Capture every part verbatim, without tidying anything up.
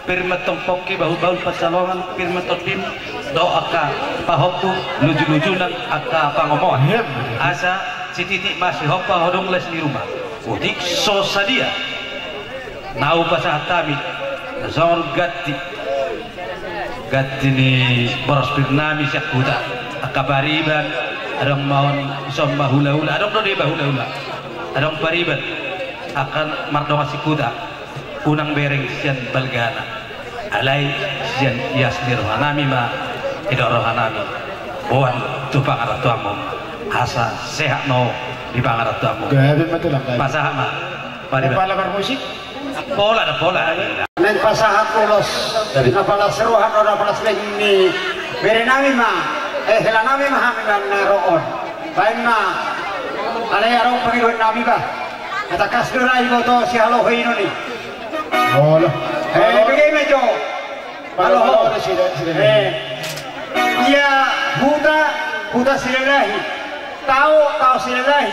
Pir ma tong pongki, bahulbahul pansalongan, pir ma tondim dohot angka pahompu, lujuluju nang angka pangomoan. Asa sititi ma sihompa, adong las ni ruma. Otik so sadia na hupasahat hami na songon ganti, ganti ni boros pir nami sian huta. Angka pariban, adong ma on, ison ma hulahula, adong do deba hulahula, adong pariban, angka mardongan sihuta. Unang bereng sian balgana, alai sian ias ni rohanami ma didok rohanami boan tu pangarantoanmu, asa sehat ma ho di pangarantoanmu. Gabe ma tulang, gabe. Pasahat ma. Pala marmusik. Pola da, pola. Naeng pasahat ulos na palas roha dohot na palas leleng ni berenami ma, eh, helanami ma hami na ro on. Baen ma. Alai adong pangidoannami, bah. Tangkas do ra iboto sihalohoinon i. Olo. Eh, bege ma jo. Haloho. Haloho, sida, sida. Eh. Ia huta, huta Silalahi. Tao, tao Silalahi.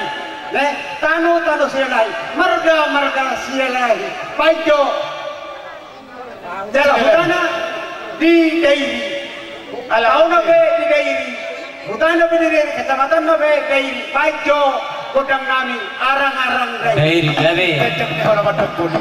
Ne, tano, tano Silalahi. Marga, marga Silalahi. Baen jo. Jala hutana di Dairi. Taona pe di Dairi. Hutana pe di Dairi, kecamatanna pe Dairi. Baen jo gondangnami, arang-arang Dairi. Dairi, gabe. Cecep ni hola mandok pun.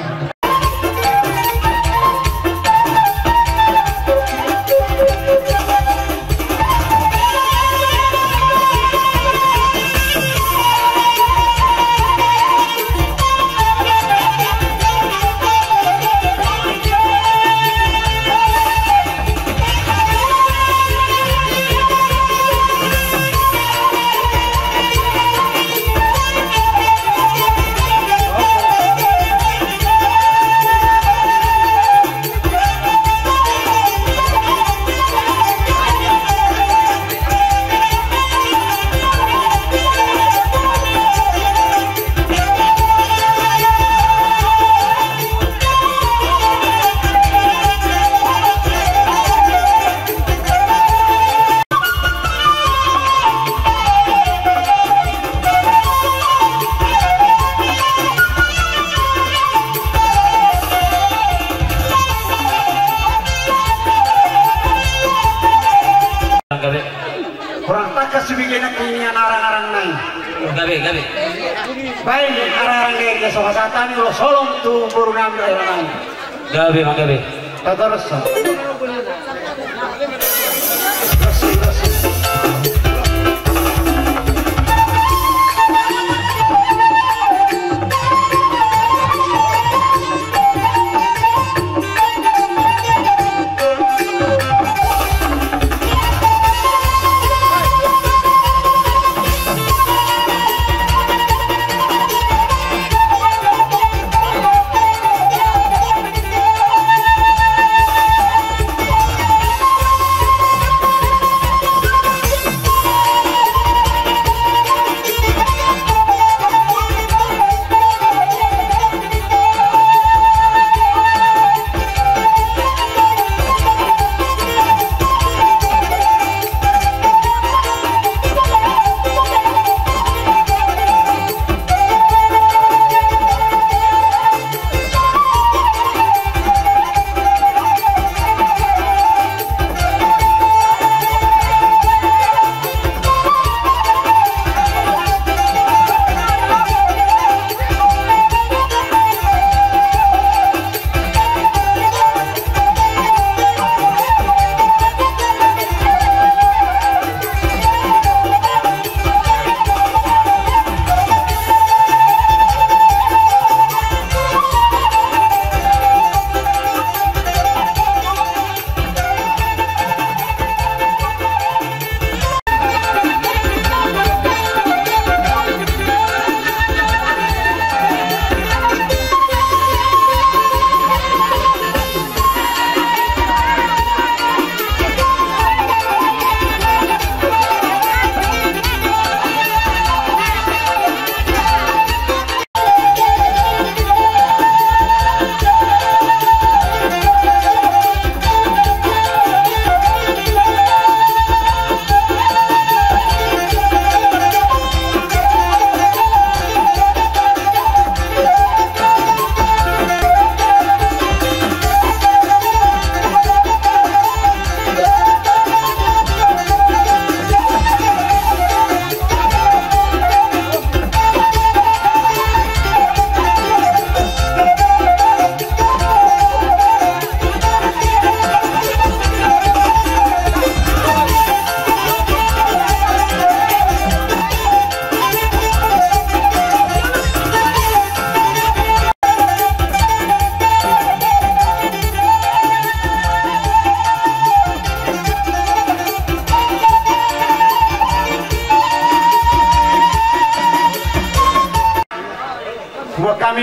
Gabe. Hurang tangkas subege nangkin nian arang-arang nai. Gabe, gabe. Baen arang-arang nai, dia so hasatani ulos holong tu borunami dohot helanami. Gabe ma, gabe. Tatarus.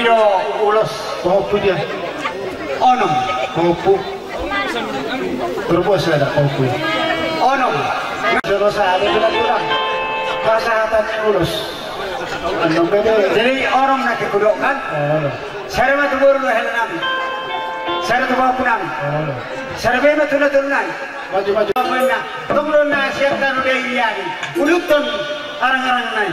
Iyo, ulos. Pahompu dia. Onom. Pahompu. Berbuat saya ada pahompu. Onom. Jolo saya ada tulang-tulang. Pasahatannya ulos. Onom bebe. Jadi onom na dihudok kan? Onom. Sada ma tu boru ni hela nami. Sada tu pahompu nami. Onom. Sada be ma tu na tolu nai. Maju, maju. Pokokna, tong do na siap tanu dei liani. Uduthon arang-arang nai.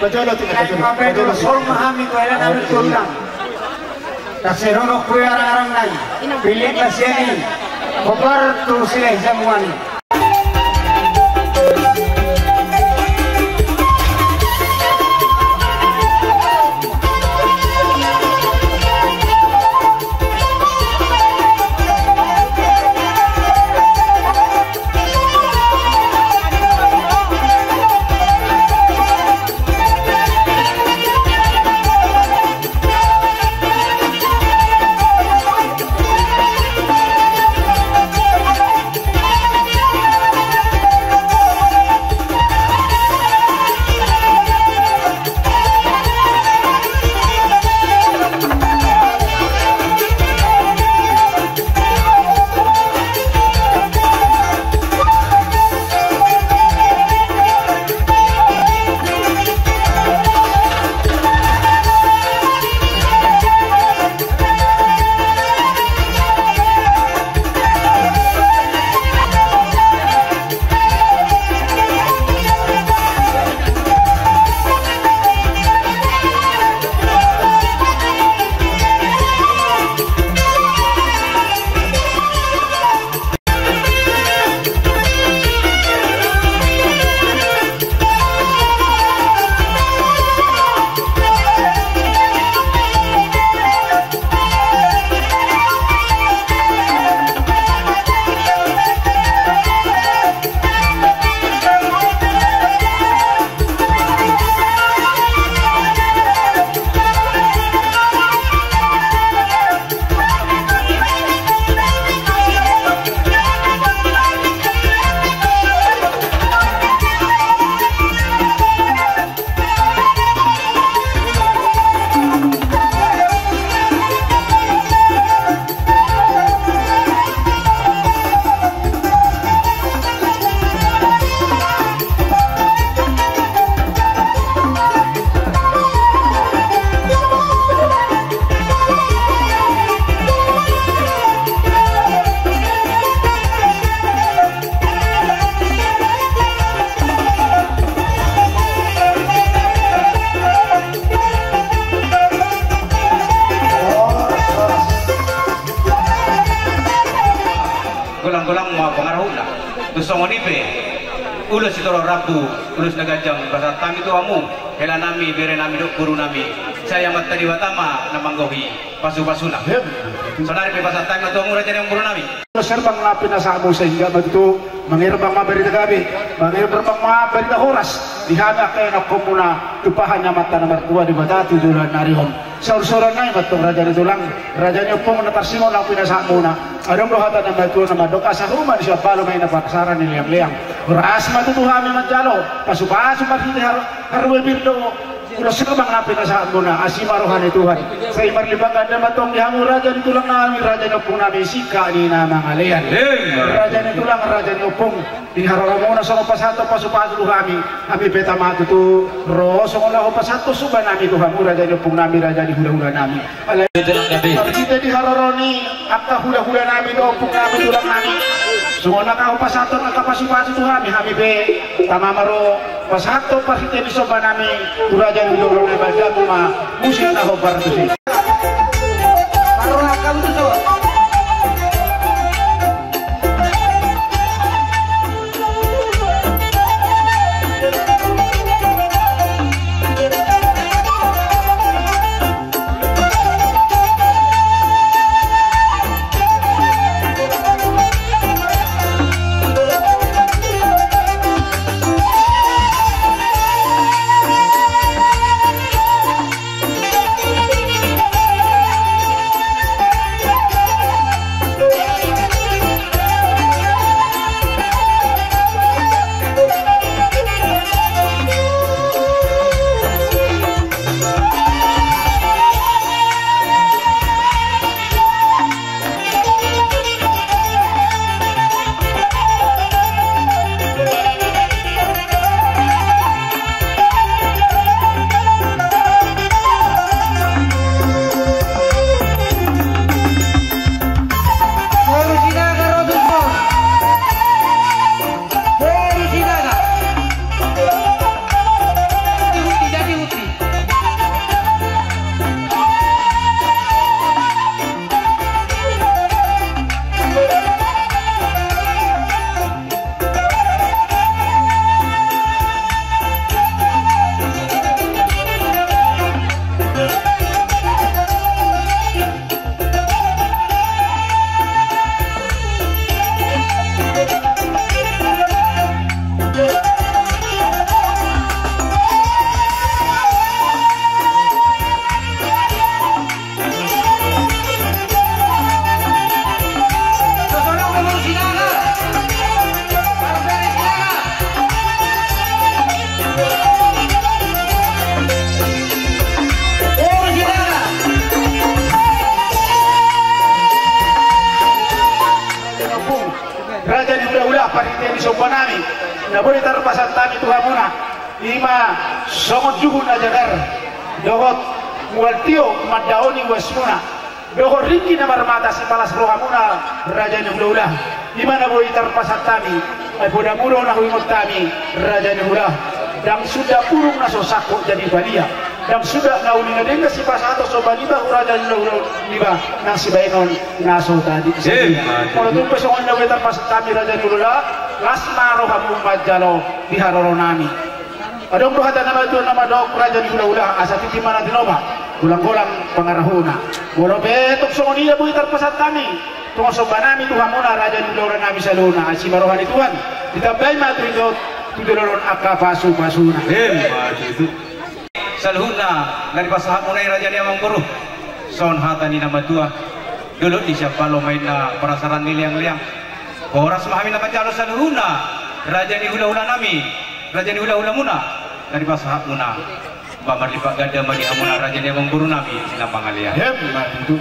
Pajolo, pajolo. Sol ma hami tu hela nami tu hela. Kasi ronok ku arang-arang nai. Pilih kasi ani. Kobar tu sileh jamuani. Golang-golang ma pangarahutna. Tu songon i pe, ulos sitorop rambu, ulos na ganjang, pasahat hami tu hamu, hela nami, bere nami dohot boru nami. Sai Amanta Debata ma na manggohi pasu-pasuna. Saonari pe pasahat hami ma tu hamu raja ni boru nami. Ulos herbang na pinasahatmu sehingga ma tutu mangerbang ma barita gabe, mangerbang ma barita horas di hami angka ianakhonmuna, tumpahan ni Amanta na martua Debata tu joloan ni ari on. Saur-sauran nai ma antong raja ni tulang, raja ni ompung na tarsingot na pinasahatmuna. Adong do hata ni natuatua na mandok asa homa ni siambalu ma i na pansaran ni leang-leang. Horas ma tutu hami manjalo pasu-pasu marhite har-, harue pir do. Ro sirumang na pinasahatmuna, asi ma roha ni Tuhan. Sai marlipat ganda ma antong di hamu raja ni tulang nami, raja ni ompung nami, singkat ni na mangalean. Emma. Raja ni tulang, raja ni ompung, di haroramuna songon pasahathon pasupasu tu hami, hami pe tama tutu ro songon na hupasahat somba nami tu hamu raja ni ompung nami, raja ni hulahula nami. Alai marhite di haroro ni angka hulahula nami dohot ompung nami, tulang nami, songon na hupasahat angka pasupasu tu hami, hami pe tama ma ro pasahathon parhite ni somba nami tu raja ni hulahula nami. Bahen damang ma musik na hombar tusi. Raja ni hulahula, panitia ni somba nami, na boi tarpasahat hami tu hamuna, ima songon juhut na jagar dohot mual tio mandaoni uasmuna, dohot ringki na marmata sipalas rohamuna, raja ni hulahula. Ima na boi tarpasahat hami, ai poda muna na huingot hami, raja ni hulahula. Ndang suda burung na so sangkot jadi palia, ndang suda na uli na denggan sipasahaton somba niba tu raja ni hulahula niba, nang sibahenon na so tading. Molo tung pe songon i na boi tarpasahat hami, raja ni hulahula, las ma rohamu manjalo di haroro nami. Adong do hata ni natuatua na mandok, raja ni hulahula, asa tintin ma na tinopa, golanggolang pangarahutna. Molo pe tung songon i na boi tarpasahat hami, tung somba nami tu hamuna, raja ni hulahula nami saluhutna, asi ma roha ni Tuhan, ditambai ma tu ingot tu joloan on angka pasupasuna. Emma tutu. Saluhutna na dipasahat muna i, raja ni amangboru, songon hata ni na matua: Dolok ni siampalo ma inna parasaran ni leangleang. Horas ma hami na manjalo saluhutna, raja ni hulahula nami, raja ni hulahula muna, na dipasahat muna. Ba marlipat ganda ma di hamuna, raja ni amangboru nami, na mangalean. Emma tutu.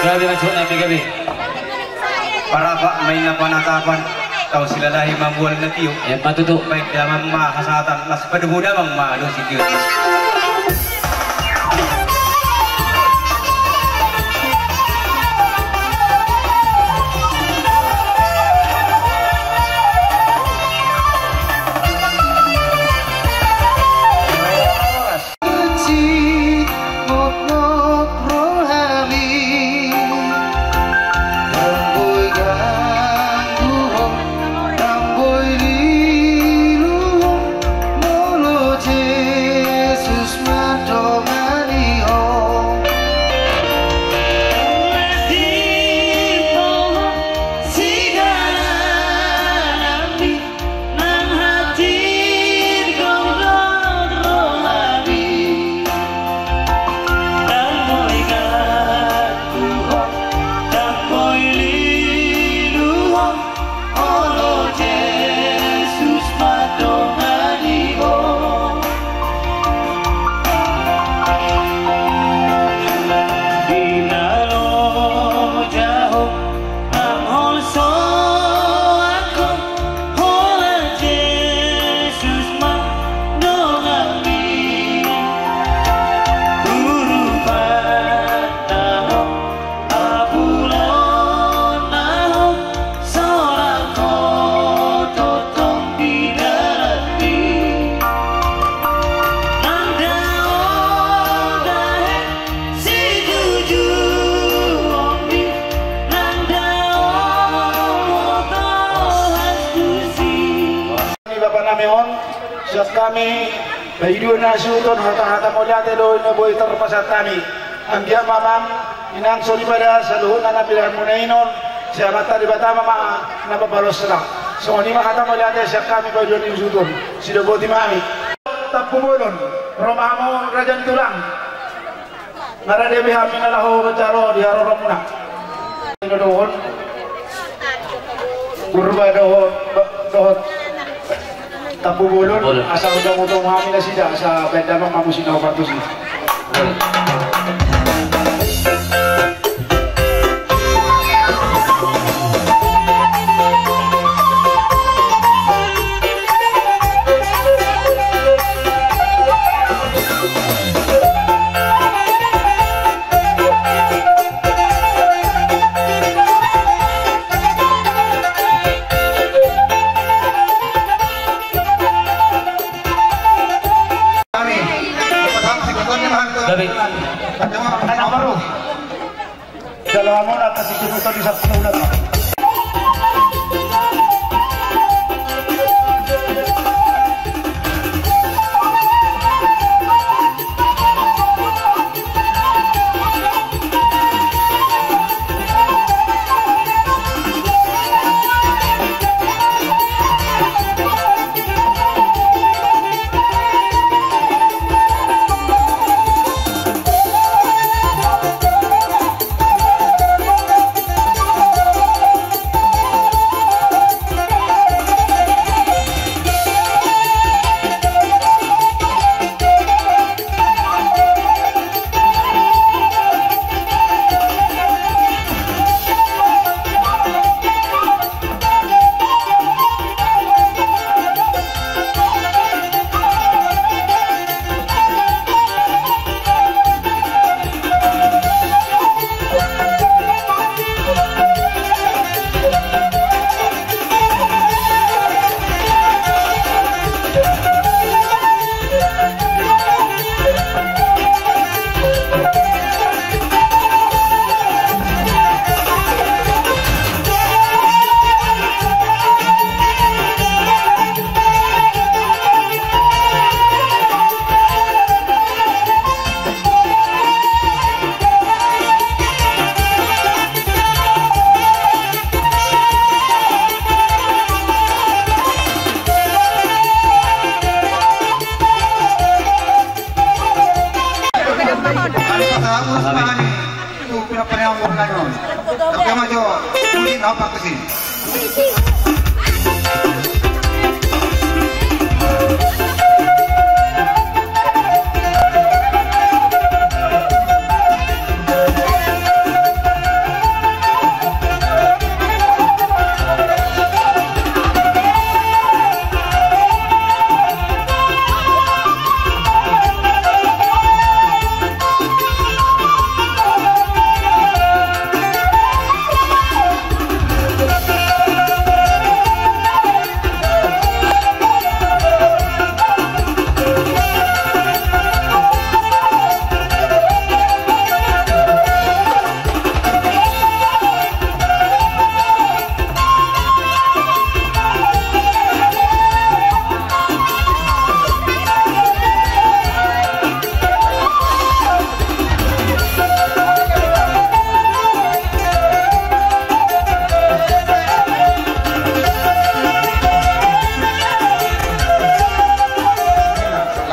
Gabe ma suhut nami, gabe. Parapak ma inna panatapan, tau silalahi ma mual na tio. Emma tutu. Bahen damang ma hasahatan, las padomu damang ma dohot sitio. Hami, paidua na suhut on, hata-hata mauliate do na boi tarpasahat hami. Anggiat ma amang inang soripada saluhutna na pinahanmuna i on, sai Amanta Debata ma na mambalasna. Songon i ma hata mauliate sian hami paidua na suhut on. Sidok boti ma hami. Tampubolon, ro ma hamu raja ni tulang. Nunga rade be hami na laho manjalo di haroromuna. Ino dohot Purba dohot, dohot Tampubolon, asa unang utomo hami nasida, asa baen damang ma muse na opat tusi. Gabe. Jalo hamu na kasih kita di satu bulan.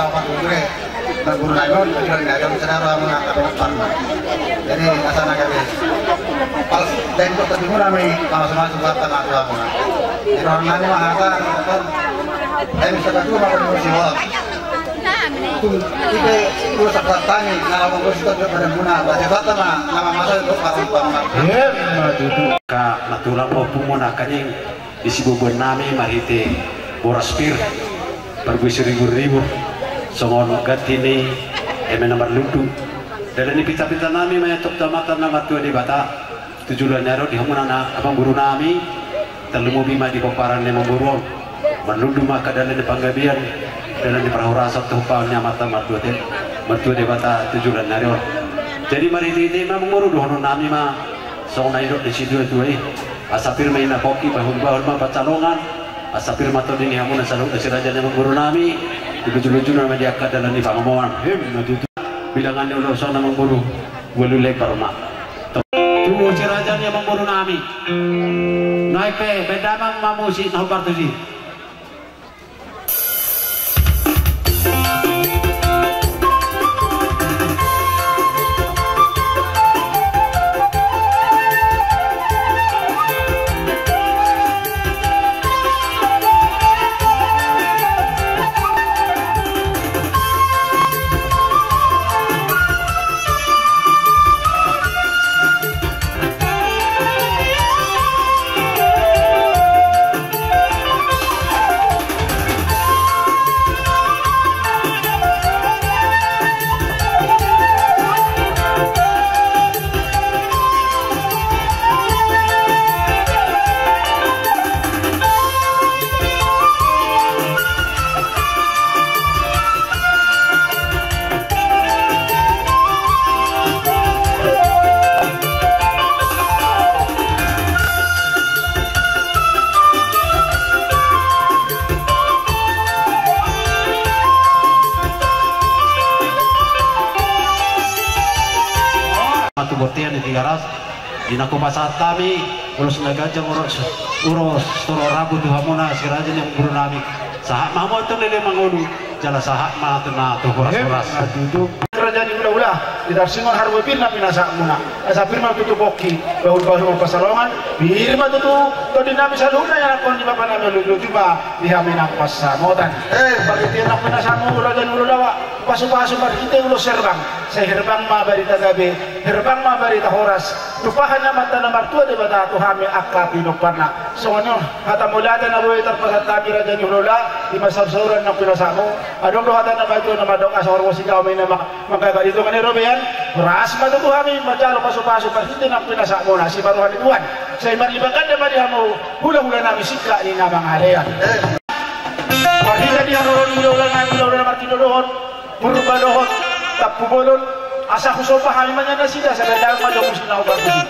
Lawan guru, guru nai on, guru nai on, saudara mengatakan. Jadi asal nak habis. Pas dan kok tadi murah mi, kalau sama suka tengah dua murah. Jadi orang nani mah ada, kan? Eh, bisa berdua makan kursi wah. Tung, ite, dua sakat tani, kalau mau kursi tak ada guna. Baca kata mah, nama masa itu parang parang. Iya, maju. Ka, matulang ompung muna kanying. Di siboboan nami marhite boras pir, parbue siribur-ribur, songon ganti ni eme na marlundu. Dalan ni pita-pita nami ma i, antong Amanta na martua Debata, tu joloan ni ari on di hamuna na amang guru nami, tarlumobi ma di pomparan ni amang boru on. Marlundu ma angka dalan ni panggabean, dalan ni parhorasan tu hamparan ni Amanta martua Debata tu joloan ni ari on. Jadi marhite-hite i ma amang boru, dohonon nami ma songon na nidok ni situa-tua i. Asa pir ma ina pongki, bahul-bahul ma pansalongan. Asa pir ma tondi ni hamuna saluhutna si raja ni amang boru nami. Di luju-luju nama di angka dalan ni pangomoan. Hem, na tutu. Bilangan ni ulos na mamburu. Ualu lepar ma. Tu si raja ni amangboru nami. Naik pe, baen damang ma musik na hombar tusi. Matu bontean di Tigaras. Di na hupasahat hami ulos na ganjang, ulos, ulos torop rambu tu hamuna si raja ni amangboru nami. Sahat ma hamu antong leleng mangolu, jala sahat ma antong na tu horas-horas. Raja ni hulahula, di tarsingon harbue pir na pinasahatmuna. Asa pir ma tutu pongki, bahul-bahul ma pansalongan, pir ma tutu tondi nami saluhutna, ianakhon ni bapa nami, luju-luju ma di hami nang pansamotan. Eh, parbue pir na pinasahatmu raja ni hulahula, pasu-pasu marhite ulos herbang. Sai herbang ma barita gabe, herbang ma barita horas. Tumpahan ni Amanta na martua Debata tu hami angka pinomparna. Songon i hata mauliate na boi tarpasahat hami raja ni hulahula, di ma saur-sauran na pinasahatmu. Adong do hata na baen tu na mandok asa horbo sigaom i na ma-, manggaga di tonga ni robean. Horas ma tutu hami manjalo pasu-pasu marhite na pinasahatmuna, asi ma roha ni Tuhan. Sai marlipat ganda ma di hamu hulahula nami singkat ni na mangalean. Marhite di haroro ni hulahula nami, hulahula na martindo dohot Purba dohot Tampubolon, asa husomba hami ma nian nasida, asa baen damang ma jo musik na hombar tusi.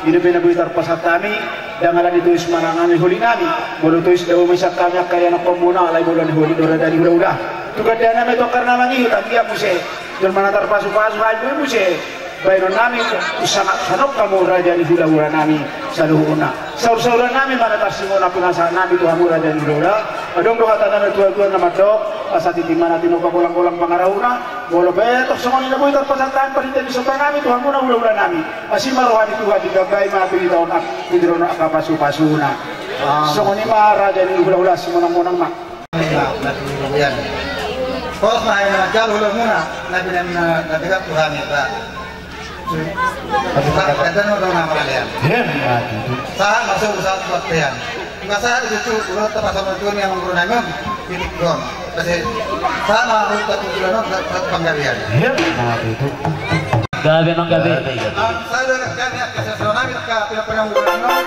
Ina pe na boi tarpasahat hami, ndang ala ni tois manang ala ni holit nami. Molo tois dao ma i sian hami angka ianakhonmuna, alai molo ala ni holit do raja ni hulahula. Tu gandana ma i tongkarna mangihut, anggiat muse jolma na tarpasu-pasu, ai boi muse baenon nami, tu sangap sanok hamu raja ni hulahula nami saluhutna. Saur-sauran nami ma na tarsingon na pinasahat nami tu hamu raja ni hulahula. Adong do hata nami tua-tua na mandok, asa tintin ma na tinopa, golang-golang pangarahutna. Molo pe tong songon i na boi tarpasahat hami, parhite ni somba nami tu hamuna hulahula nami, asi ma roha ni Tuhan, ditambai ma tu hita on, di ro on angka pasu-pasuna. Songon i ma raja ni hulahula, simonang-monang ma. Pos ma hami na manjalo hulahula muna, na bina na, na dekat Tuhan i, Pak. Pak, kata na dong nama kalian. Sahat masuk usaha buat kalian. Nunga sahat di situ, ulos tapasahat tu amangboru nami on, di Tigor. Pasti sahat ma ulos tu bulan on, sahat panggalian. Gabe, Amang, gabe. Sahat dengan kami, atas nama nami, ka, pina pernah bulan on.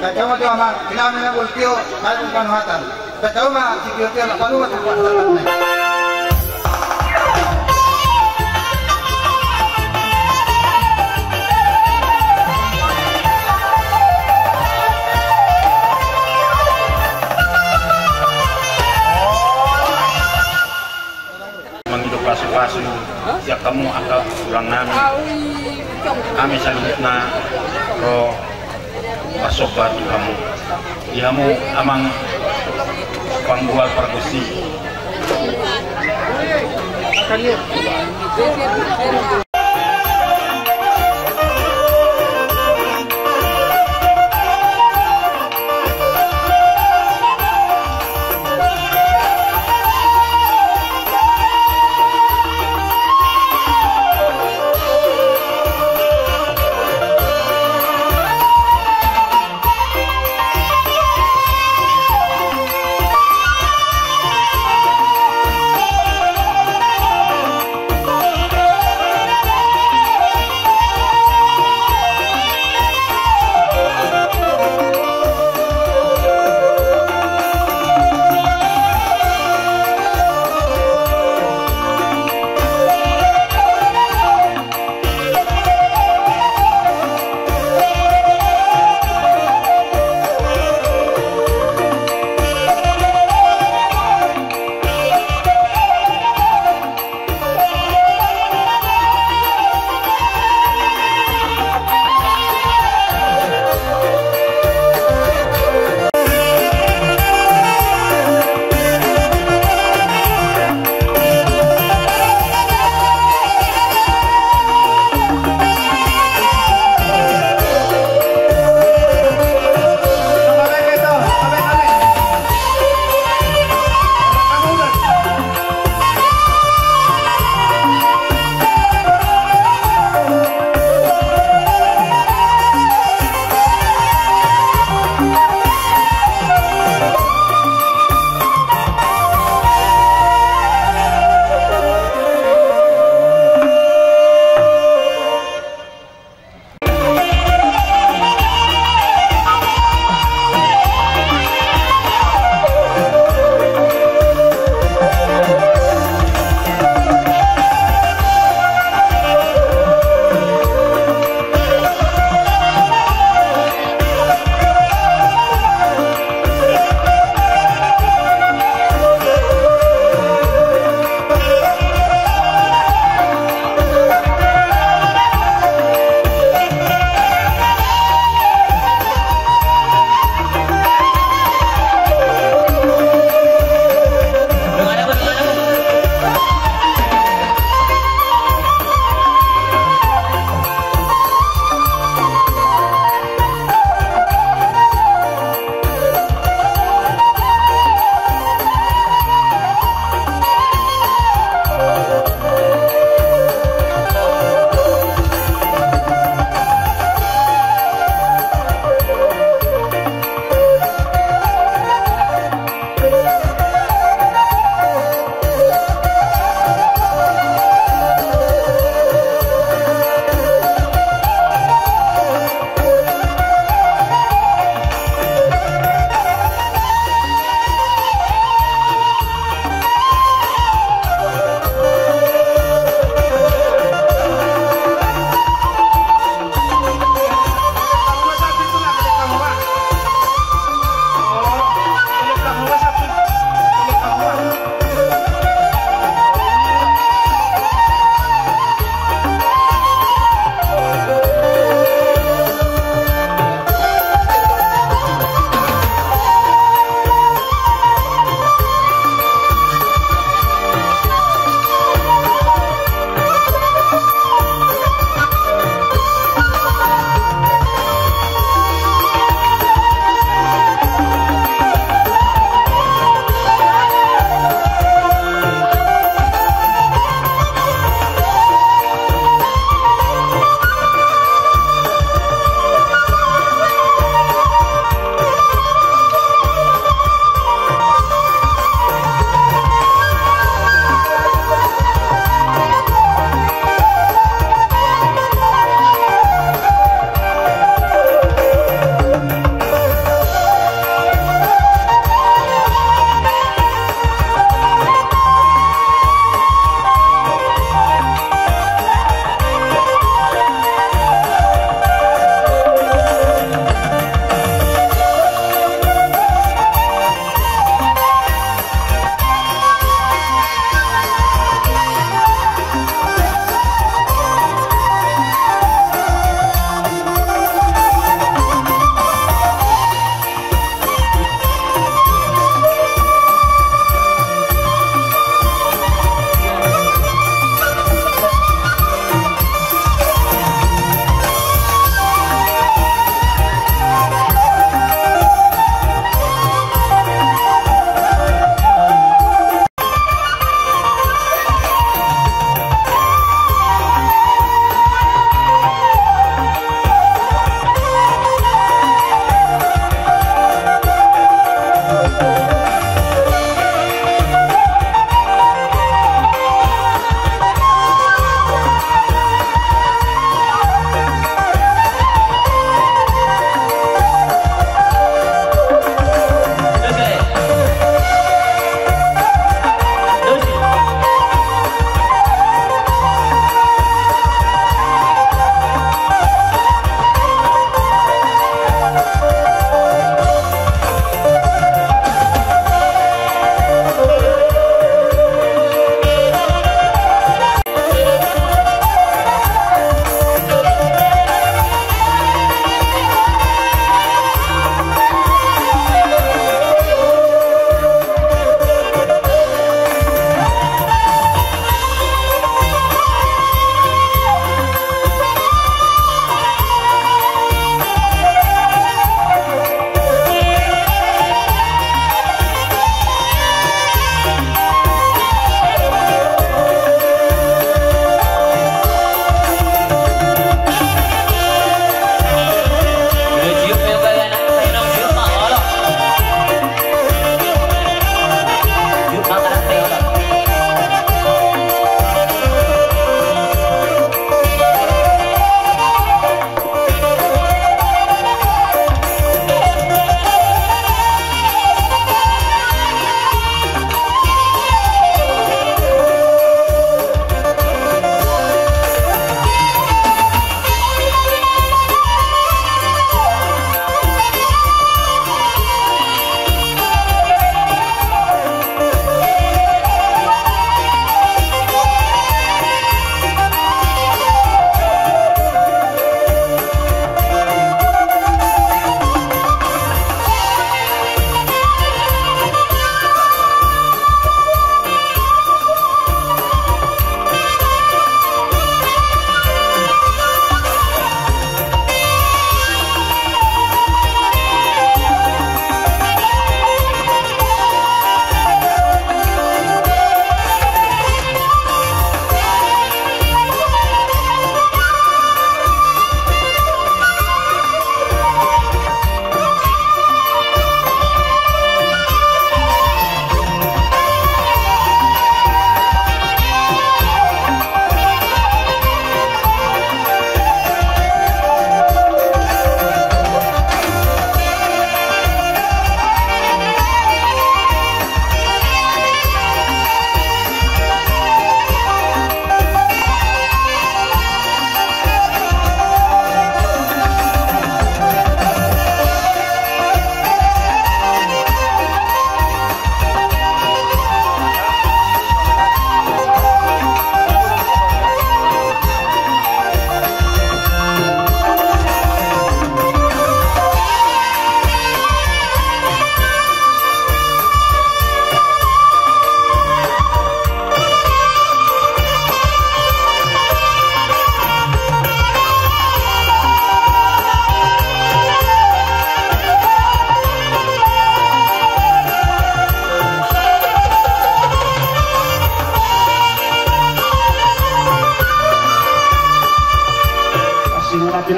Kacau ma tu Amang, kami na bulkio, kami bukan hatan. Kacau ma, si kio-kio na palu ma tu buat hatan. Hamu angka tulang nami, hami saluhutna ro marsomba tu hamu. Di hamu amang panggual pargonsi.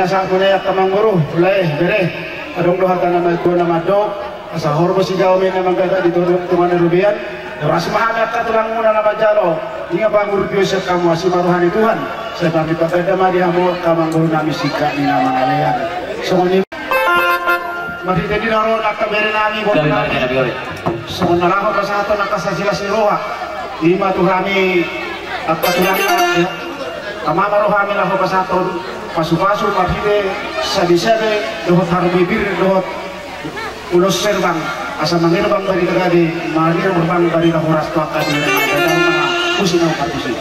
Sahat muna i angka amangboru, lae, bere. Adong do hata na matua na mandok, asa horbo sigaome na manggagak di tonga ni robean. Horas ma hami angka tulangmuna na manjalo, ingot pangurupion sian hamu asi ma roha ni Tuhan. Sai marlipat ganda ma di hamu angka amangboru nami singkat ni na mangalean. Songon i. Marhite di na ro angka bere nami, boru nami. Songon na laho pasahaton angka sasilas ni roha. Ima tu hami angka tulangmuna. Tama ma rohami laho pasahaton pasupasu marhite sabe-sabe dohot harbibir dohot ulos serbang, asa mangerbang barita gabe, mangerbang barita horas tu angka bere nami. Musik na partusi.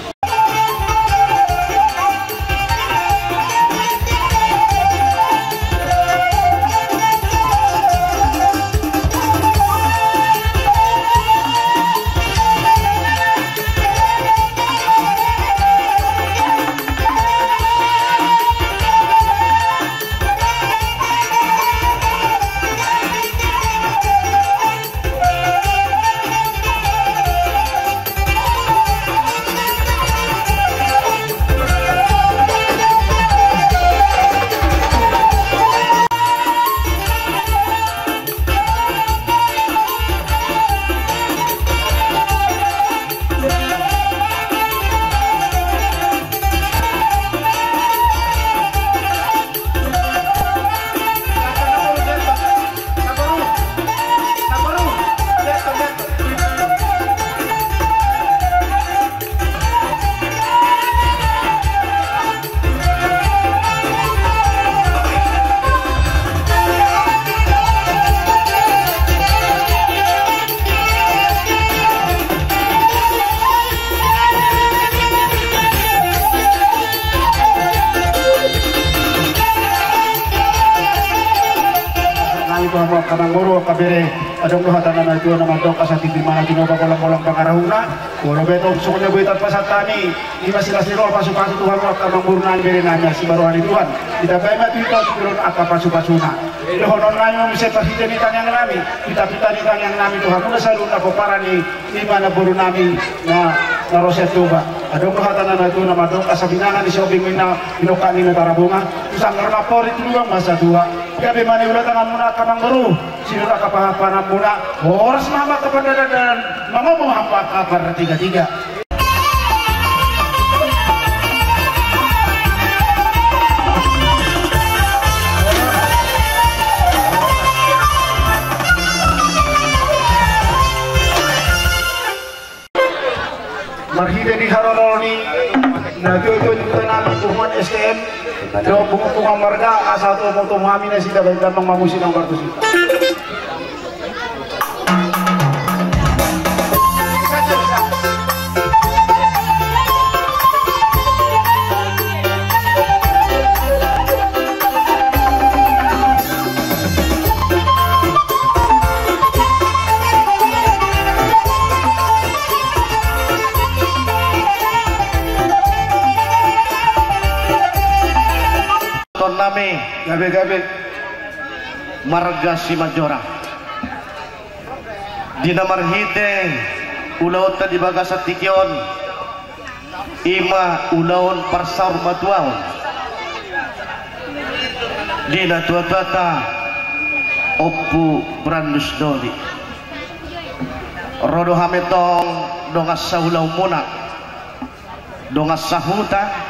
Nai tu hamu angka amangboru, angka bere, adong do hata na matua na mandok, asa tingki manang tinopa, bolon-bolon pangarahutna. Molo be tong songon na boi tarpasahat hami, ima silas ni roha pasupasu tu hamu angka amangboru nami, bere nami, asi ma roha ni Tuhan. Ditambai ma tu hita tu jolo ni angka pasupasuna. Dohonon nami ma muse, marhite ni tangiang nami, pita-pita ni tangiang nami tu hamu na saluhutna pomparan i. Ima namboru nami na, na ro sian Toba. Adong do hata na matua na mandok, asa binanga ni siombing ma inna, binongkak ni na tarabunga. Tu sanggar ma amporik, tu lubang ma satua. Gabe ma niula tanganmuna angka amangboru, sinur angka pahanpahanmuna. Horas ma hamu angka pardandanan, mangomom hamu angka partiga-tiga. Marhite di haroro ni na tuatua ni huta nami, punguan S T M dohot punguan marga, asa tomutomu hami nasida baen damang ma musik na partusi. Ton nami, gabe-gabe, marga Simanjorang. Di na marhite ulaonta di bagasan tingki on, ima ulaon parsaurmatuaon di natuatuanta Ompu Brandus Doli. Ro do hami tong dongan saulaonmuna, dongan sahuta,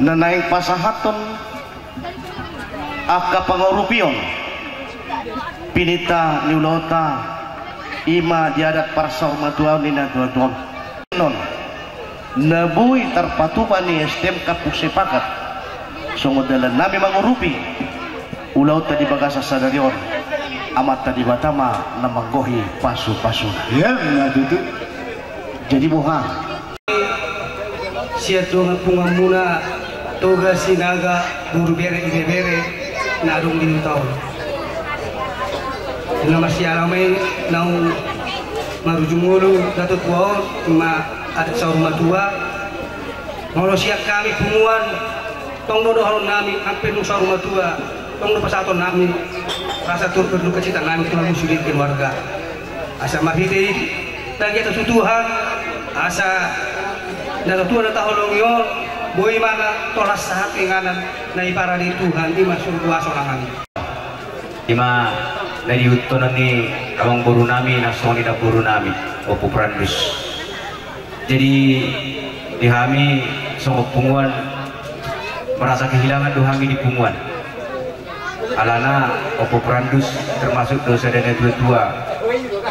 na naeng pasahathon angka pangurupion pininta ni ulaonta, ima di adat parsaurmatuaon ni natuatuanta on, na boi tarpatupa ni S T M Kampung Sepakat songon dalan nami mangurupi ulaonta di bagasan sadari on. Amanta Debata ma na manggohi pasupasuna. Ia, na tutu. Jadi boha? Sian dongan punguanmuna Toga, Sinaga, boru, bere, ibebere na adong di huta on. Na marsiala ma i naung marujung ngolu na tua on, ima adat saurmatua. Molo sian hami punguan, tong do dohonon nami, ampe dung saurmatua, tong do pasahaton nami rasa turpuk, dukacita nami tu hamu sude keluarga. Asa marhite i, tagi hata tu Tuhan, asa na tua na taholongi on, Boi ma na tolhas sahat inganan na diparade Tuhan, i ma surgo aso nami. I ma na diihuthon ni amangboru nami, na songon i namboru nami, Ompu Prandus. Jadi, di hami songon punguan, merasa kehilangan do hami di punguan. Alana Ompu Prandus termasuk do sada natuatua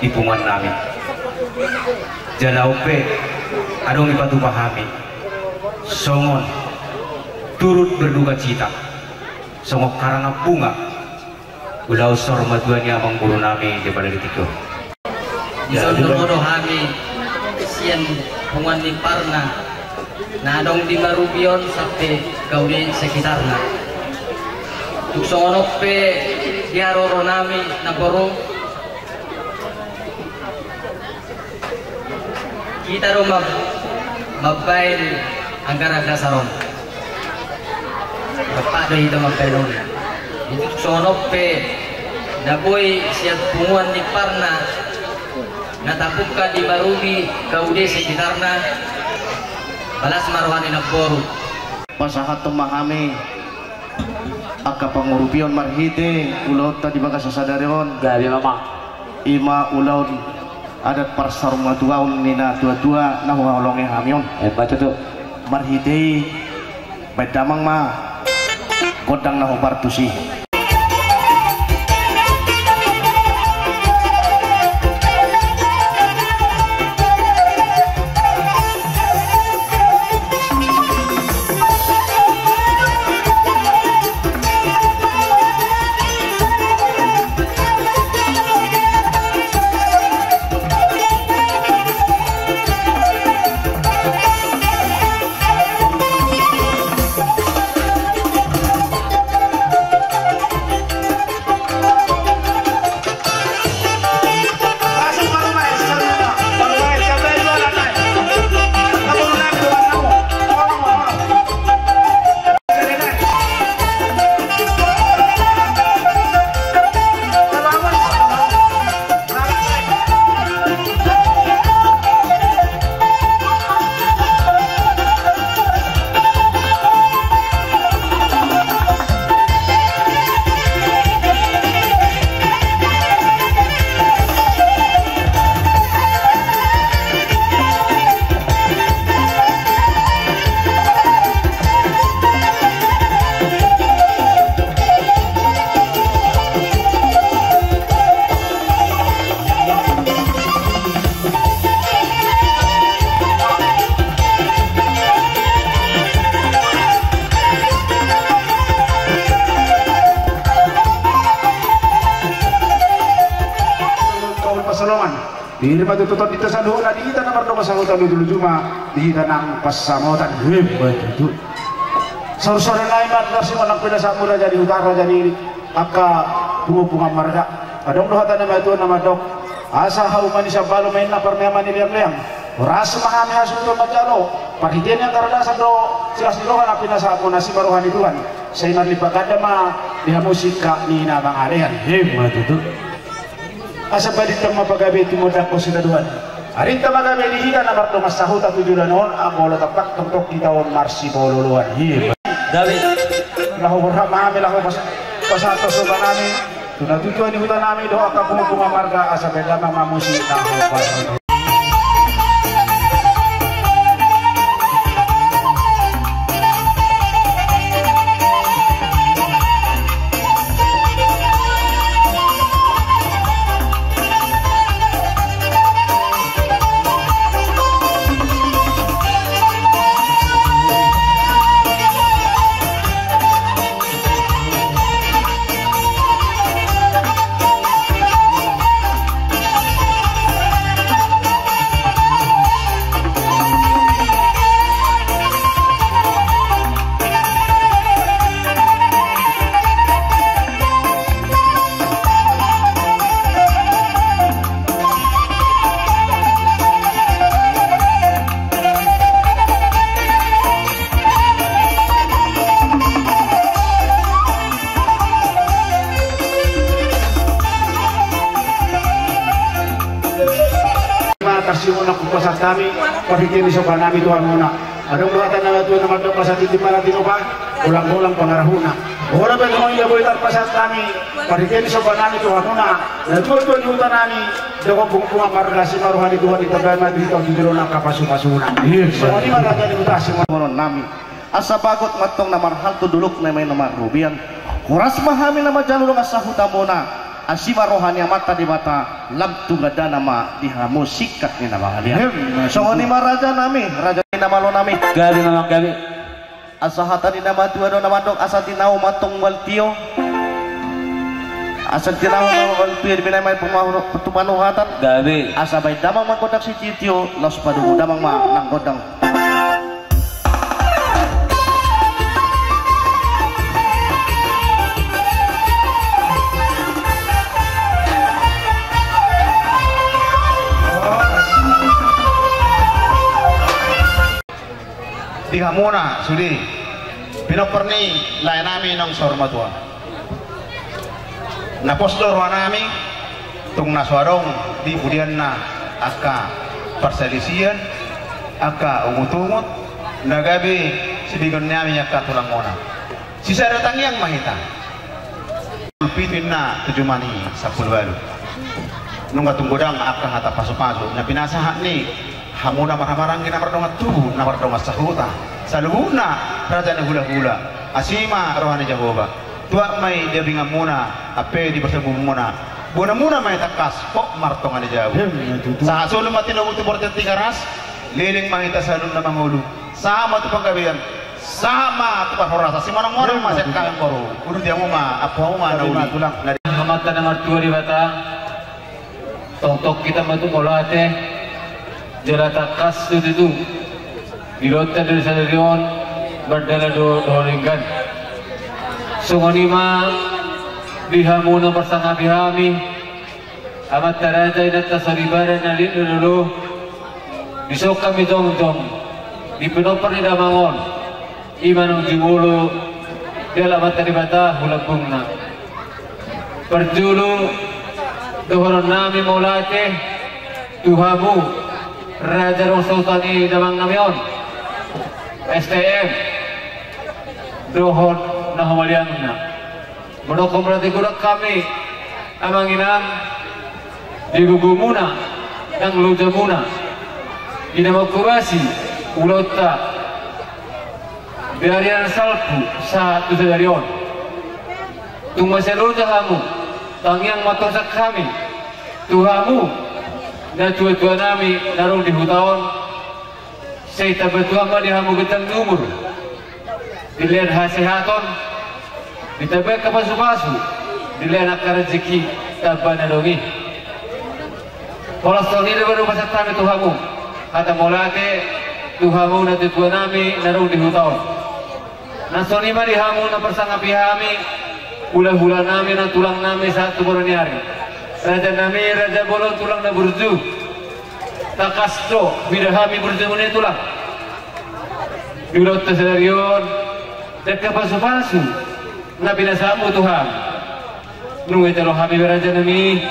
di punguan nami. Jala on pe adong dipatupa hami songon turut berdukacita, songon karangan bunga ulaon saur matua ni amangboru nami di pada di tiga. Disaut do hami sian punguan ni Parna na adong di Marubi on sampe Gaude sekitarna. Tung songon on pe di haroro nami namboru, hita do mam-, mambaen anggaran dasar on. Rap do hita mambaen on. Jadi tung songon on pe na boi sian punguan ni Parna na tapungka di Marubi, Gaude sekitarna, balas ma roha ni namboru. Pasahathon ma hami angka pangurupion marhite ulaonta di bagasan sadari on. Gabe ma. I ma ulaon adat parsaurmatuaon ni natuatua na huhaholongi hami on. Emma tutu. Marhite i, baen damang ma gondang na hombar tusi. Pasalongan. Diri ma tutu tondinta saluhutna di hita na mardongan sahuta, luju-luju ma di hita nang pansamotan. Emma tutu. Saur-saur nai ma, tarsimonang pinasahatmu raja ni huta, raja ni angka punguan-punguan marga. Adong do hata ni natuatua na mandok: Asa hauma ni Sambalo ma inna parmeaman ni leang-leang. Horas ma hami hasuhuton manjalo. Parhitean ni angka pardasan do silas ni roha na pinasahatmuna, asi ma roha ni Tuhan. Sai marlipat ganda ma di hamu singkat ni na mangalean. Emma tutu. Asa badinta ma pagabe tumundalhon sitadoan. Arinta ma gabe di hita na mardongan sahuta tu joloan on, anggo olo tampak tongtong hita on marsipaolo-oloan. Emma. Gabe. Laho borhat ma hami, laho pas-, pasahat sombah nami tu natuatua ni huta nami dohot angka punguan-punguan marga, asa baen damang ma musik na hombar. Tarsimonang hupasahat hami parhitean ni sombah nami tu hamuna. Adong do hata na matua na mandok asa tintin ma na tinopa, golang-golang pangarahutna. Ora pe songon i do boi tarpasahat hami, parhitean ni somba nami tu hamuna, na tuatua ni huta nami, dohot punguan-punguan marga, asi ma roha ni Tuhan, ditambai ma tu hita tu joloan angka pasupasuna. Songon i ma raja ni huta, asi ma roha nami. Asa bagot ma antong na marhalto, dolok na marrobean. Horas ma hami na manjalo dongan sahutamuna. Asi ma roha ni Amanta Debata, lam tu gandana ma di hamu singkat ni na mangalean. Songon i ma raja nami, raja ni na malo nami. Gabe ma, gabe. Asa hata ni na matua do na mandok, asa tinahu ma antong mual tio. Asa tinahu ma antong mual tio, di binaen ma i pamahu-, tu panuhatan. Gabe. Asa baen damang ma gondang sitiotio, laos padomu damang ma nang gondang. Di hamuna sude pinompar ni lae nami naung saur matua. Na pos do roha nami, tung na so adong di pudianna angka parsalisian, angka ungut-ungut, na gabe sibegeon nami angka tulangmuna. Sisada tangiang ma hita. Pitu inna tu jumani sampulu ualu. Nunga tung godang angka hata pasupasu na pinasahat ni hamuna marhahamaranggi na mardongan tubu, na mardongan sahuta, saluhutna raja ni hulahula. Asi ma roha ni Jahowa. Tuat ma i di abinganmuna, ampe di parsabubumuna. Bonamuna ma i tangkas, hot martonga ni jabu. Sahat solu ma tinogu tu bortian Tigaras. Leleng ma hita saluhutna mangolu. Sahat ma tu panggabean. Sahat ma tu parhorasan. Simonang-monang ma sian hami boru. Uduti hamu ma, ampu hamu ma na uli. Amanta na martua Debata. Tongtong hita ma tu mauliate, jala tangkas tutu di ulaonta di sadari on, mardalan do dohot denggan. Songon i ma di hamu na marsangapi hami, amanta raja, inanta soripada na liat na lolo, dison hami jongjong di pinompar ni damang on. I ma naung jumolo di Amanta Debata hulambungna. Parjolo dohonon nami mauliate tu hamu raja dohot sahuta ni damang nami on, S T M, dohot na humaliangna. Mauliate godang hami, amang inang, di gogomuna nang lojamuna, di na manghobasi ulaonta di ari na salpu sahat tu sadari on. Tung mansai loja hamu, tangiang ma torus hami tu hamu natuatua nami na adong di huta on. Sai tambatua ma di hamu ganjang ni umur, dilehon hasehaton, ditambai angka pasupasu, dilehon angka rejeki tamba na adong i. Holan songon i do baru pasahat hami tu hamu hata mauliate tu hamu natuatua nami na adong di huta on. Na songon i ma di hamu na marsangapi hami, hulahula nami nang tulang nami sahat tu bona ni ari. Raja nami, raja bolon, tulang na burju. Tangkas do huida hami burjumuna i tulang. Di ulaonta sadari on, di angka pasupasu na pinasahatmu tu hami, nunga dijalo hami be raja nami.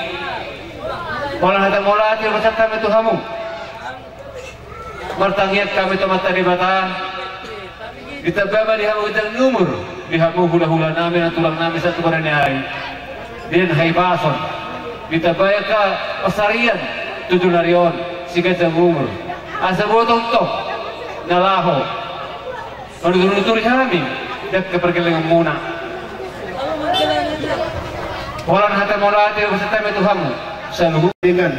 Holan hata mauliate pasahat hami tu hamu. Martangiang hami tu Amanta Debata, ditamba ma di hamu ganjang ni umur, di hamu hulahula nami nang tulang nami sahat tu bona ni ari. Dilehon hahipason, ditambai angka pansarian tu joloan on, siganjang umur. Asa botohon na laho manuturi-nuturi hami di angka pargellengonmuna. Holan hata mauliate pasahat hami tu hamu saluhut. Denggan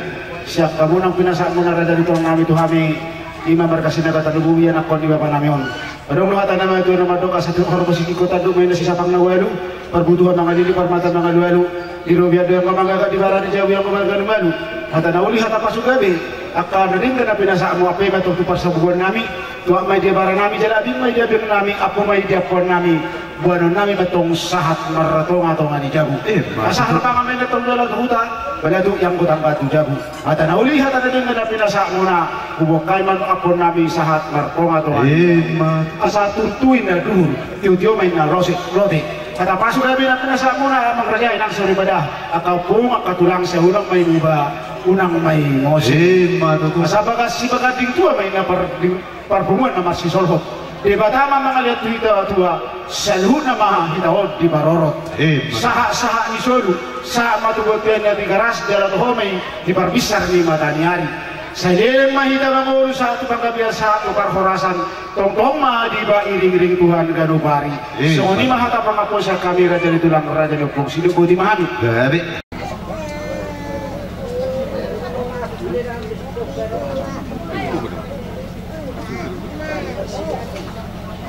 sian hamu nang pinasahatmuna raja ni tulang nami tu hami, i ma marga Sinaga Tarlumobi, anakkon ni bapa nami on. Adong do hata na matua na mandok, asa tung horbo singkingkot tanduk ma inna sisapang na ualu, parbutuhan mangalili, parmata mangalualu. Di robean do angka manggagat, di bara ni jabu angka mangalualu. Hata na uli, hata pasupasu gabe, angka na denggan na pinasahatmu, ampe ma tong tu parsabubuan nami. Tuat ma i di abara nami, jala abing ma i di abing nami, ampu ma i di ampuan nami. Boanon nami ma tong sahat martongatonga ni jabu. Asa harbangan ma inna tong dalan huta, balatuk ianggo tamba tu jabu. Hata na uli, hata na denggan na pinasahatmuna, huboan hami ma ampuan nami sahat martongatonga ni jabu. Asa tutu inna duhur, tiotio ma inna lotik, lotik. Hata pasu gabe nang pinasahatmuna, amang raja, inang soripada, angka ompung, angka tulang, sai unang ma i muba, unang ma i mose. Ima tutu. Asa bagas sibaganding tua ma i na parding-, parpunguan na marsisolhot. Debata ma mangaliat tu hita tua, saluhutna ma hita on diparorot. Ima. Sahat-sahat ni solu, sahat ma tu bontean na Tigaras, jala toho ma i di parbinsar ni mata ni ari. Sai leleng ma hita mangolu sahat tu panggabean, sahat tu parhorasan, tongtong ma diiringiring Tuhan ganup ari. Ima. Songon i ma hata pangampuon sian hami, raja ni tulang, raja ni ompung, sidung boti ma hami. Gabe.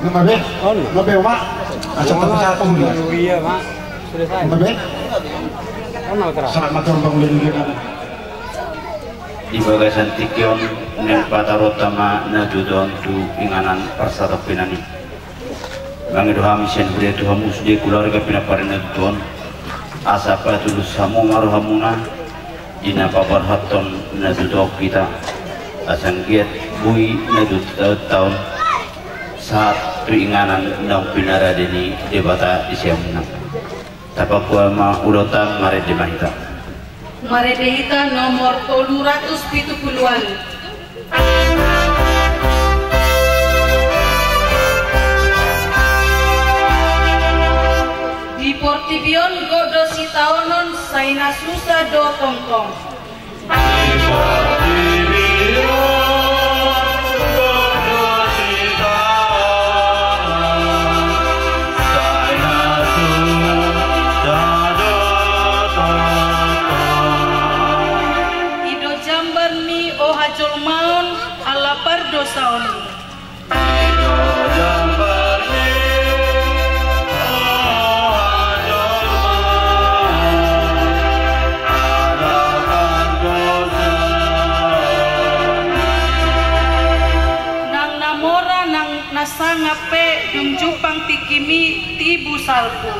Nama be? On. Nama be, Oma? Acak. Oma, tapi satu, ya. Iya, Mak. Sudah saya. Nama be? On, Mak, terang. Selamat terbang dari kita. Di bagasan tingki on, naeng pataruhon ma na tutu on tu inganan parsatongkinan i. Mangido hami sian huria tu hamu sude keluarga pinampar ni na tutu on, asa patulus hamu ma rohamuna di na paborhathon na tutu on hita, asa anggiat boi na tutu taon sahat tu inganan naung pinarade ni Debata di siamunna. Tapakual ma ulaonta, marende ma hita. Marende hita nomor tolu ratus pitu pulu ualu. Di portibi on godang sitaonon, sai na susa do tongtong. I do jambar ni hajolmaon ala pardosaon. Nang na mora, nang na sangap pe, dung jumpang tingkimi tibu salpu.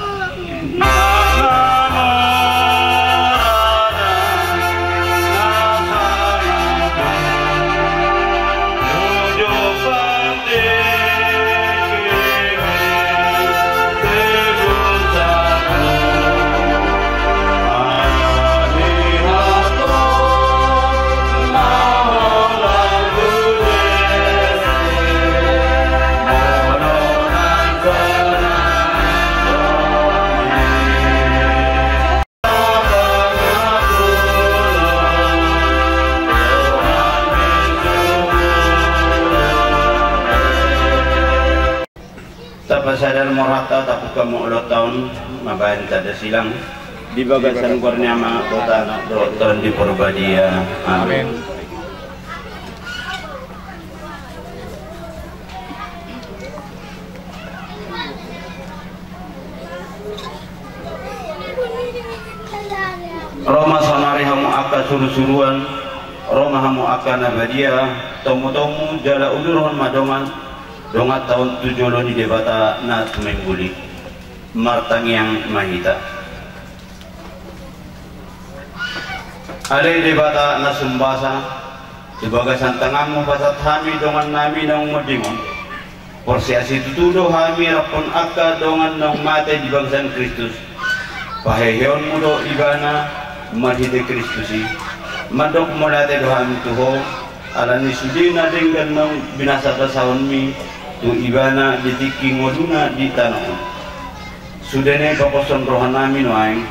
Tapasadar ma rohanta, tapungka ma ulaonta on mambahen tanda silang. Di bagasan goar ni Ama dohot Anak dohot Tondi Porbadia. Amen. Ro ma saonari hamu angka surusuruan, ro ma hamu angka na badia, tomutomu jala udurohon ma dongan, donganta on tu jolo ni Debata na tumenguli. Martangiang ma hita. Ale Debata na sumbasa, tu bagasan tanganmu pasahat hami dongannami naung monding on. Porsea situtu do hami rap dohot angka dongan naung mate di bagasan Kristus. Paheheonmu do ibana marhite Kristus i. Mandok mauliate do hami tu Ho, ala ni sude na denggan naung binasabasaonmi tu ibana di tingki ngoluna di tano on. Sude na i paposhon rohanami nuaeng,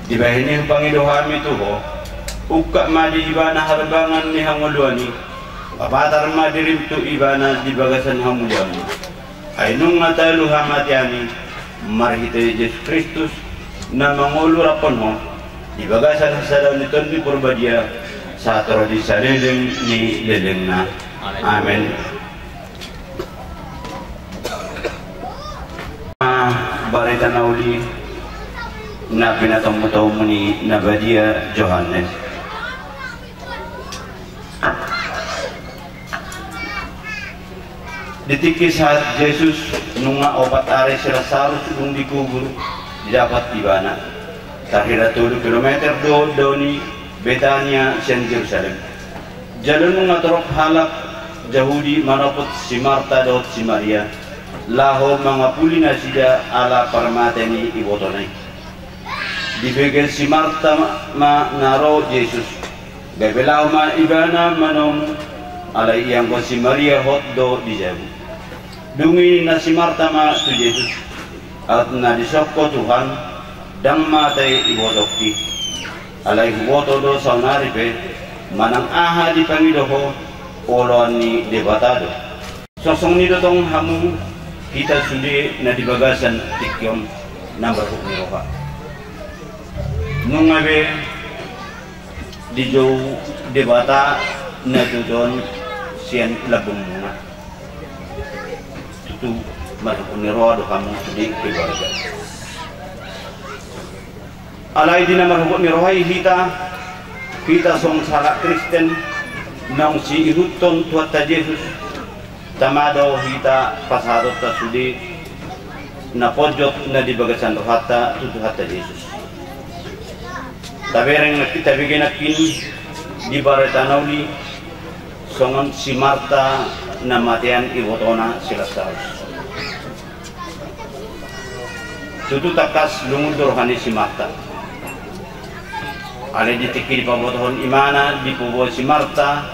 dibahen i hupangido hami tu Ho, ungkap ma di ibana harbangan ni hangoluan i, papatar ma dirim tu ibana di bagasan hamuliaonmu. Ai nunga talu hamatean i, marhite Jesus Kristus, na mangolu rap dohot Ho, di bagasan hasadaon ni Tondi Porbadia, sahat ro di saleleng ni lelengna. Amen. Barita na uli na pinatomutomu ni na badia Johannes. Di tingki sahat Jesus nunga opat ari silas arus dung dikubur, didapot ibana. Tarhira tolu kilometer do dao ni Betania sian Jerusalem. Jala nunga torop halak Jahudi manopot si Marta dohot si Maria. laho mangapuli nasida ala parmate ni ibotona i. Dibege si Marta ma na ro Jesus, gabe laho ma ibana manomu, alai ianggo si Maria hot do di jabu. Dung i ninna si Marta ma tu Jesus: Aut na dison Ho Tuhan, ndang mate ibotongki. Alai huboto do saonari pe, manang aha dipangido ho, oloan ni Debata do. Songon i do tong hamu, hita sude na di bagasan tingki on, na marhobas ni roha. Nunga be dijou Debata na tutu on sian lambungmuna. Tutu marhobas ni roha do hamu sude keluarga. Alai di na marhobas ni roha i hita, hita songon sahalak Kristen, naung siihuthon Tuhanta Jesus, tama do hita pasahatonta sude na ponjot na di bagasan rohanta tu Tuhanta Jesus. Tabereng nangkin, tabege nangkin di barita na uli, songon si Marta na matean ibotona si Lasarus. Tutu tangkas lungun do roha ni si Marta. Alai di tingki dipabotohon ibana, dipaboa si Marta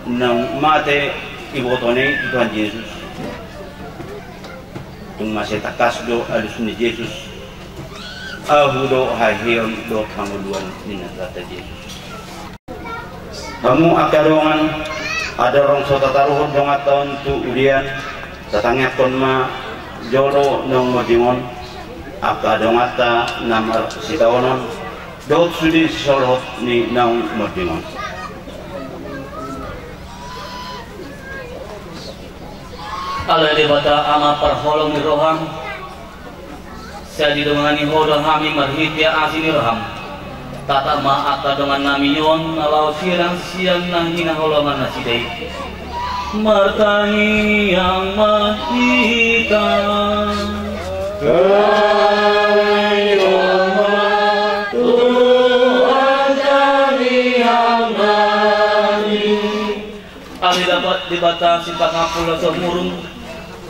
naung mate ibotona i tu Tuhan Jesus, tung mansai tangkas do alus ni Jesus: Ahu do haheheon dohot hangoluan, ninna Tuhanta Jesus. Hamu angka dongan, andorang so tataruhon donganta on tu ulian, tatangiangkon ma jolo naung monding on angka donganta na marsitaonon dohot sude sisolhot ni naung monding on. Ale Debata Ama parholong ni roham, sai didongani Ho do hami marhite asi ni roham. Tatap ma angka dongannami on na laho sirang sian na hinaholongan nasida i. Martangiang ma hita. Tangiang ma Tuhan, tangiang ma. Ale Debata Sipangampul na so murung,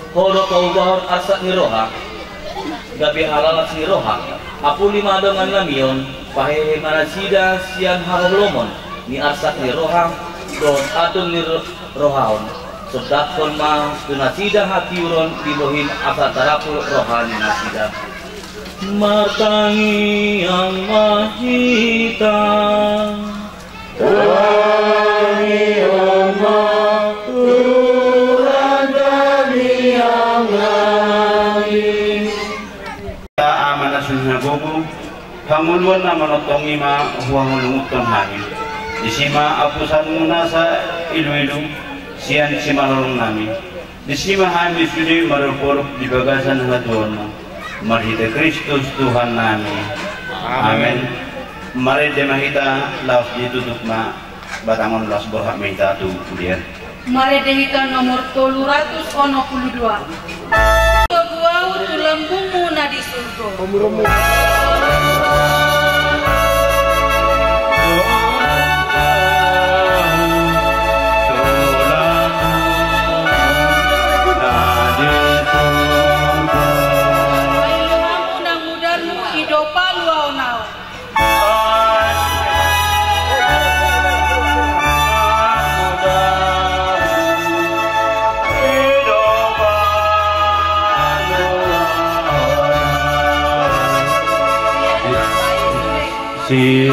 Ho do paubahon arsak ni roha gabe halalas ni roha. Apuli ma dongannami on, pahehe ma nasida sian haholomon ni arsak ni roha dohot atur ni ro-, roha on. Sondanghon ma tu nasida hatiuron di bohim asa tarapul roha ni nasida. Martangiang ma hita. Tangiang ma Tuhan, tangiang ma. Ama na sun hagogo, hangoluan na manongtong i ma huhangolungunhon hami. Disi ma apusanmu nasa iluilu sian simalolongnami. Disi ma hami sude marurup di bagasan hatuaonmu, marhite Kristus Tuhannami. Amen. Amen. Marende ma hita, laos ditutup ma batang on, laos borhat ma hita tu ulian. Marende hita nomor tolu ratus onom pulu dua. Paboa ahu tu lambungmu na di surgo. Pailo hamu nang mudarmu, i do paluaon ahu. Sian